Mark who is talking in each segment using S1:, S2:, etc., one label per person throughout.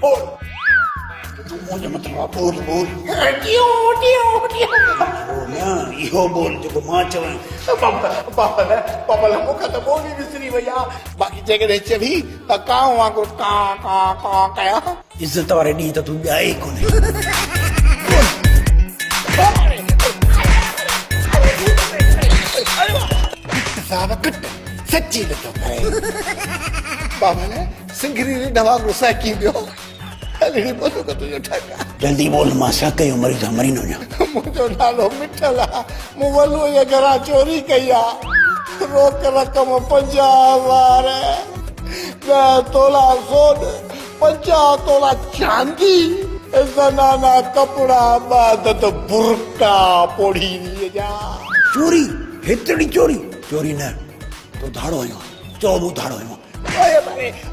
S1: ٻول. تون منهنجو مطلب آ ٻول ٻول.
S2: ٽيون ٽيون ٽيون.
S1: اهو نه اهو ٻول جيڪو مان چوان.
S2: بابل بابل مون کان ته ٻولي وسري وئي آ. باقي جيڪڏهن چوين ته ڪانء وانگر ڪان ڪان ڪان ڪيان.
S1: عزت واري ڏينهن ته تون ڄائي ئي ڪونهين.
S2: ڪٽ صاحب ڪٽ، سچي نٿو ڪرين. بابل سنگهري رڍ وانگر سهڪين پيو. هلڙي بندوق تنهنجو ٺڪ آ.
S1: جلدي ٻول مان سهڪ جو مريض آ مري نه وڃان.
S2: منهنجو نالو مٺل آ. مون ولوء جي گهران چوري ڪئي آ. روڪ رقم 50,000، 10 تولا سون، 50 تولا چاندي، زنانا ڪپڙا، ٻه عدد برقعا پوڙهي جا.
S1: چوري! هيترڙي چوري! چوري نه، تو ڌاڙو هنيو آ. چئو مون ڌاڙو هنيو آ.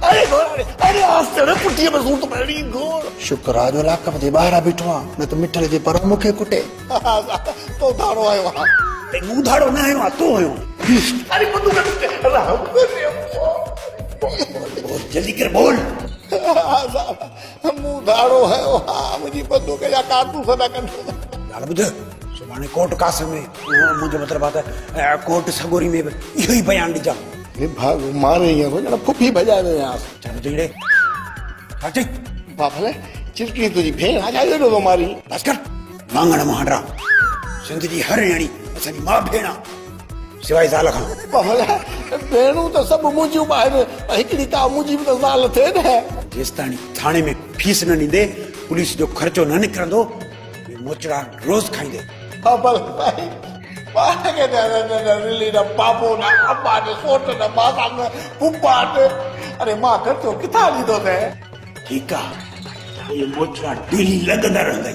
S2: اڙي گهوڙا ڙي، اڙي آهستي ڙي پٺيء ۾ سور ٿو پئي ڙي گهوڙ.
S3: شڪر آ جو لاڪپ جي ٻاهران بيٺو آن، نه ته مٺل جي پران مون کي ڪٽي.
S2: تو ڌاڙو هنيو آ.
S1: اڙي مون ڌاڙو نه هنيو آ، تو هنيو آ.
S2: اڙي بندوق رحم ڪريو.
S1: بول بول بول جلدي ڪر بول.
S2: ها صاحب مون ڌاڙو هنيو آ، منهنجي بندوق جا ڪارتوس نه ڪڍو.
S1: ڳالهه ٻڌ، سڀاڻي ڪورٽ قاسم ۾ منهنجو مطلب آ ته ڪورٽ سڳوري ۾ به اهو ئي بيان ڏجان.
S2: نڀاڳو ماري ائين ٿو ڄڻ ڦڦي ڀڄائي ويو آهيانس.
S1: ڇا ٿو چئين ڙي؟ ڇا چئين؟
S2: بابل، چرڪڻي تنهنجي ڀيڻ آ ڇا ايڏو ٿو مارين؟
S1: بس ڪر، واڱڻ مهانڊا. سنڌ جي هر نياڻي اسان جي ماء ڀيڻ آ، سواء زال کان.
S2: بابل، ڀيڻون ته سڀ منهنجيون به آهن، پر هڪڙي ڪا منهنجي به ته زال ٿئي نه.
S1: جيستاڻي ٿاڻي ۾ فيس نه ڏيندي، پوليس جو خرچو نه نڪرندو، اهي موچڙا روز کائيندي.
S2: بابل سائين، پاڻ کي نه نه رلي نه بابو نه اما نه سوٽ نه ماسات نه پڦاٽ. اري مان خرچو ڪٿان ڏيندوسين؟
S1: ٺيڪ آ، اهي موچڙا ڊيلي لڳندا رهندئي.